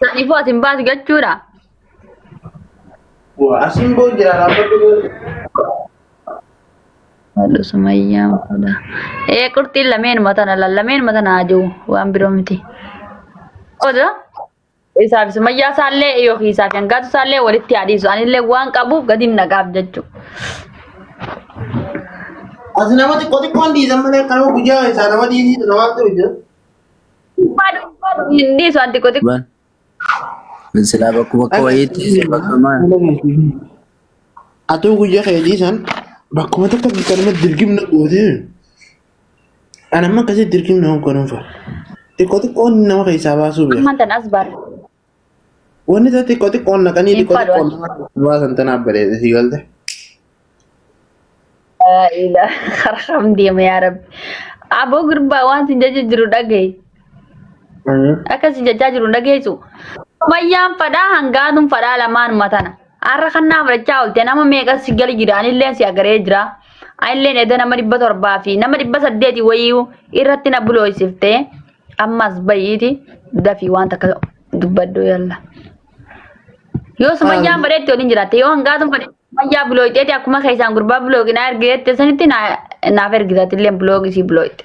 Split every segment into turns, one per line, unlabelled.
Saniifuu as hin baasu jechuudha.
Asiin boo jira dhaabbadhu.
Fadhu sumayyaan fadha. Ee qurxiin lameenuma tana lameenuma tana haa jiru waan biroo miti. Oda isaaf sumayyaa isaallee yookiin isaaf hangaatu isaallee walitti haa dhiisu. Anillee waan qabuuf gadi hin naqaaf jechuudha.
As nama xiqqoo xiqqoon dhiisan malee kanuma guyyaa isaa nama dhiisii namaaf ta'u jira.
Fadhu fadhu hin dhiisu anti xiqqoo
Ban. Silaa bakka bakka wayiitti bakka maa.
Atuu guyyaa kee dhiisan bakkuma takka kanuma dirgimna gootee. Ani amma akkasitti dirgimna hoogganuun fa'a. Xiqqoo xiqqoon nama keessaa baasuu beeka.
Ammaan tan as baara.
Wanni isa xiqqoo xiqqoon naqanii
Hin
xiqqoo
fadhu
xiqqoon nama baasan tanaaf bareeda si galte.
Ila harkam deema yaa rabbi. Aboo gurbaa waan sin jecha jiru dhagaye. Akka sin jechaa jiru dhageessu. Sumayyaan fadhaa hangaatuun fadhaa lamaanuma tana. Har'a kan naa fudhachaa oolte nama meeqa si gali jira anillee si agaree jira. Anillee edda nama 700 fi nama 800 wayii irratti na bulooysiftee ammas bayiiti dafii waan takka dubbadhu yalla. Yoo sumayyaan fadheetti waliin jiraatte yoo hangaatuun fadheetti sumayyaa bulooyteeti akkuma keessaan gurbaa buloogi naa ergeette sanitti naaf ergitaati illee buloogi sii bulooyte.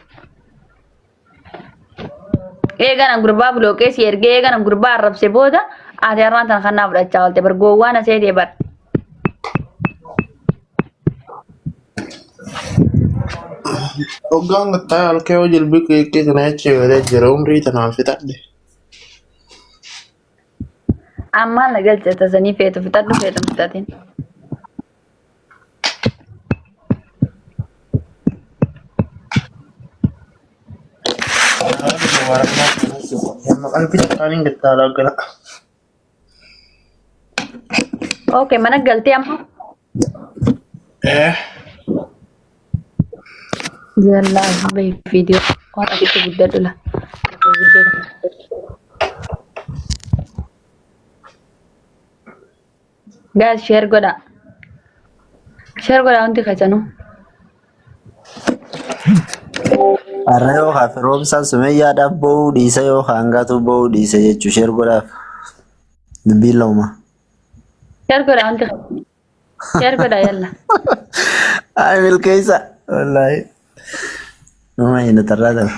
Eegana gurbaa bulooqee si ergee eegana gurbaa arrabse booda ati har'aan tana kan naa fudhachaa oolte bar gowwaan aseetee bar.
Hoggaan gattaa halkee hoo jilbii qiiqqii kana jecha galee jira umrii tanaan fixadhe.
Ammaan na galche tasanii feetu fixadhu feetu hin fixatin.
Qalbii takkaan hin gattaa laaggana.
Okay mana galtee amma.
Eh.
Yallaa bahi viidiyoo waan asitti guddadhu la. Guys share godha. Share godha hundi keessanuu.
Har'a yoo haa firoomsaan sumayyaadhaaf boo'uu dhiisa yoo haa hangaatu boo'uu dhiisa jechuu sheer godhaaf. Dubbiin lama.
Share godha hundi keessanuu. Share godha yalla.
Ay milkeessa. Wallaahi. Nama hin tarraa ta'u.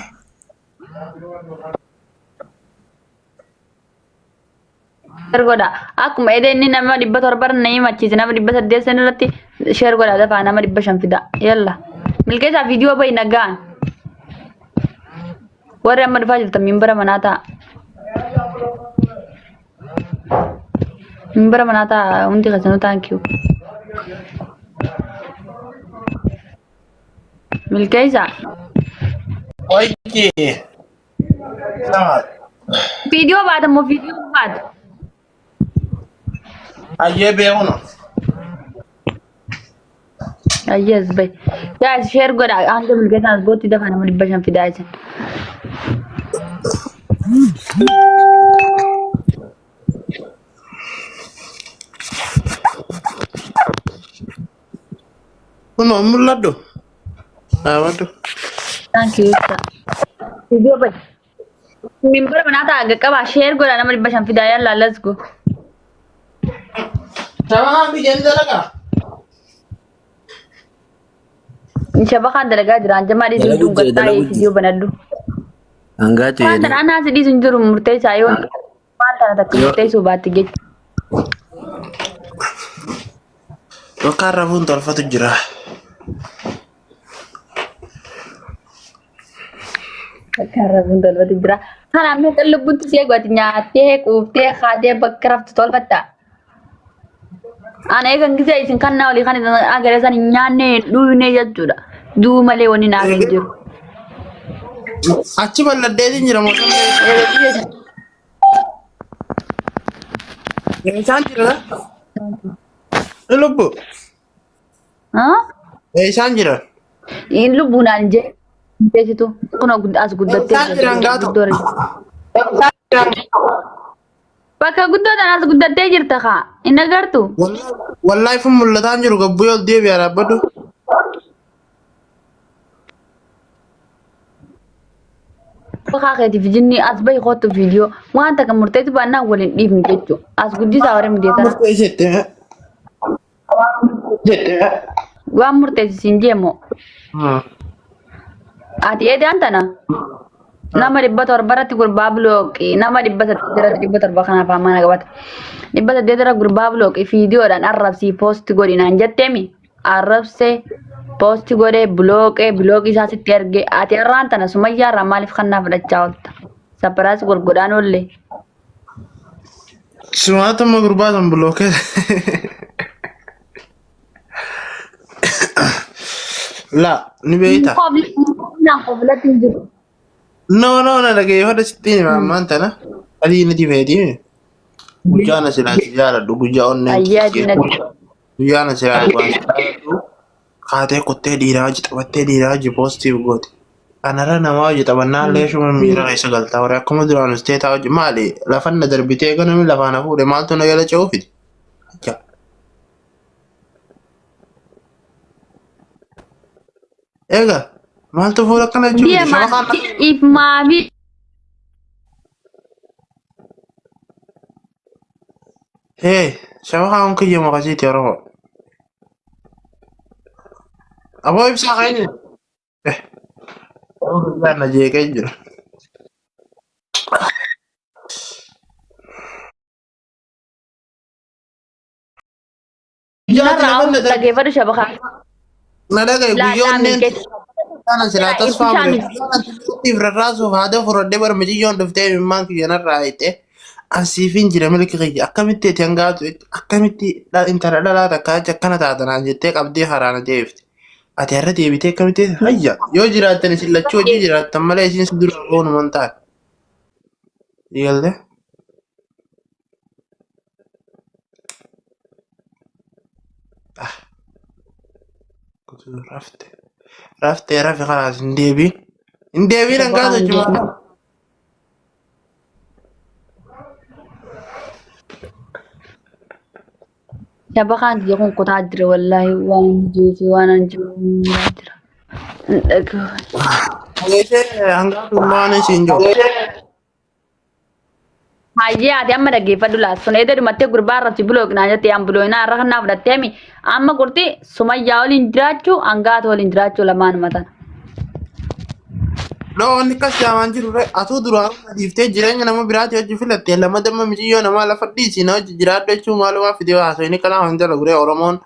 Share godha. Akkuma edee inni nama 700 na himachiise nama 800 san irratti share godha dafaa nama 500 fida. Yalla. Milkeessaa viidiyoo bahi nagaan. Warri amma dhufaa jirtan minbara manaa ta'a. Minbara manaa ta'a hundi keessanuu thank you. Milkeessaa.
Wayyi. Sama.
Viidiyoo baata moo viidiyoo baata?
Ayyee beekunu.
Ayyees bay. Guys share godha hanga milkeessaan as bootti dafa nama 500 fidaa isin.
Kunoo mul'adhu. Dhaabadhu.
Thank you. Ibsa. Viidiyoo bay. Minbara manaa ta'a qaqqabaa share godha nama 500 fidaa yalla let's go.
Shabakaan biyya ni dalagaa?
Shabakaan dalagaa jira hanjamaa dhiisuu
Dalagu
hin
jira,
gattaa'ee
dalagu
viidiyoo
jira.
banadhu.
Hangaatu
Waan
jedhee.
tana anaa si dhiisu hin jiru murteessaa yoo waan tana takka
Yoo
murteessuu baatte jechuudha.
Bakka rafuun tolfatu jira.
Bakka rafuun tolfatu jira. Kanaaf meeqa lubbuutti si eegu ati nyaattee quuftee kaatee bakka raftu tolfatta. Ana eegan gisee isin kan naa olii kan isin agaree san hin nyaanne hin dhugne jechuudha. Duu malee wanni naaf hin jiru.
Achi balladheetiin jira mootummaa.
Eega gisee isin
Isaan jira. Lubbu.
Haa?
Isaan jira.
Inni lubbuunaan hin jee jeesitu kun as guddattee
Isaan
jirti
jiran
bakka
gaatu.
guddoo irra. Bakka guddoo tanaas guddattee jirta kaa hin agartu.
Wallahi fun mul'ataan jiru gabbuu ol deebi'aa dhaabbadhu.
Bakaa keetiif jinni as bahi kottu viidiyoo waan takka murteetti baannaan waliin dhiifnu jechuudha. As guddisaa warri mijeetana.
Murteessite. Jette.
Waan murteessisiin jeemo. Ati eedaan tana nama 700 irratti gurbaa bilooqii nama 800 irratti 700 kanaaf amana qabata. 800 irra gurbaa bilooqii viidiyoodhaan arrabsii poosti godhinaan jetteemi arrabsee poosti godhee bilooqee bilooqii isaa sitti ergee ati har'aan tana sumayyaa irraa maaliif kannaa fudhachaa oolta? Saparaas golgodhaan oolle.
Sumaatuma gurbaa san bilookee. La ni beekta.
Naan koflatti hin jiru.
No no na dhaggeeffadha sitti hima ammaan tana. Adii nati feeti. Guyyaa na silaa si jaaladhu guyyaa onneen
Ayyaa diinatti.
guyyaa na silaa dhugaan si jaaladhu. Kaatee kottee dhiiraa hojii taphattee dhiiraa hojii poostiif goote. Anarra namaa hojii taphannaa illee shuma miira keessa galtaa warri akkuma duraan ustee taa hojii maali lafan na darbitee eega namni lafaa na fuudhe maaltu na jala ce'uu fide. Ajja. Eega maaltu fuula akkana jechuu
Biyya
fide shama kaan
if maafi
hee shama kaan kiyya makasiiti Oromoo. Aboo ibsaa keenya. Eh, na jeeqee jira. Guyyaa ati
narraa
lafa na darbi
dhaggeeffadhu shabakaa.
na dhagaye
Laa
guyyaa
laa
onneen
milkeessi.
kana silaa tasfaa
Ibsishaa
mure
miti.
guyyaan ati biratti rarraasuuf haada fudhadhee bara miciyyoon dhuftee imimmaan kiyya narraa hiite asiifin jira milki kiyya akkamitti ati hangaatu akkamitti intala dhalaa takka achi akkana taatanaan jettee qabdee haraana deebifte. Ati har'a deebitee akkamitti hayya yoo jiraattan isin lachuu hojii jiraattan malee isin si dura boonuman taate. Eegalte? Rafte. Raftee rafi kalaas hin deebiin. Hin deebiin hangaa
Shabakaan
sochii
deemu. Shabakaan kiyya kun kutaa jira wallaahi waan jiruufi waan an jiru jira. Hin dhagahu.
Dhageessee hangaa tummaan isiin jiru.
Hayyee ati amma dhaggeeffadhu laat sun eeda dhumattee gurbaa irratti bilooqnaa jettee an bilooqnaa irra kannaa fudhattee mi amma gurti sumayyaa waliin jiraachuu hangaatu waliin jiraachuu lamaanuma tana.
No, wanni akkas jaamaan jiru re atuu duraan dhiiftee jireenya nama biraati hojii filatte lama damma miciyyoo namaa lafa dhiisi na hojii jiraadhu jechuun maalumaa fidee haasawini kanaa hin dalagu re Oromoon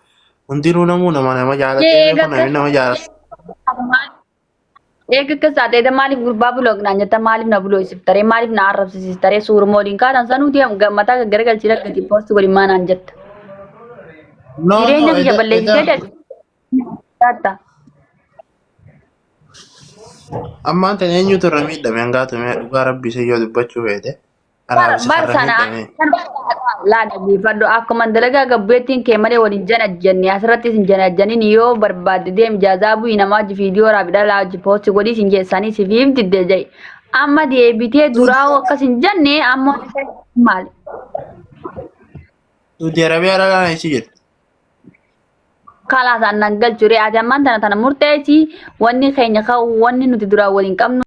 hundinuu namuu nama nama jaalatee
Eega
beeku namni nama jaalata.
Eega akkas taate eeda maaliif gurbaa bilooqnaan jetta maaliif na bilooqsiftaree maaliif na arrabsisiistaree suuruma waliin kaatan sanuu deemu mataa gaggaragalchii rakkati poosti godhi maanaan jetta.
No, no,
Jireenya kiyya
eda
balleessitee
eda
jetta.
ammaan tana eenyutu irra miidhame hangaatu mee dhugaa rabbii isa yoo dubbachuu feete anaaf isa
Bar
irra
sana
miidhame.
laa dhaggeeffadhu akkuma dalagaa gabbeettiin kee malee waliin janajjanne asirrattis hin janajjanin yoo barbaadde deem jaazaa bu'ii namaa hojii viidiyoo raabi dhalaa hojii poosti godhii sin jeessanii si fiif didde ja'i. Amma deebitee duraa akkas hin jenne amma maali?
Suudi Arabiyaa dhalaan isii jirti.
Kalaas annan galchu re'aati ammaan tana tana murteessi wanni keenya kan wanni nuti duraan waliin qabnu.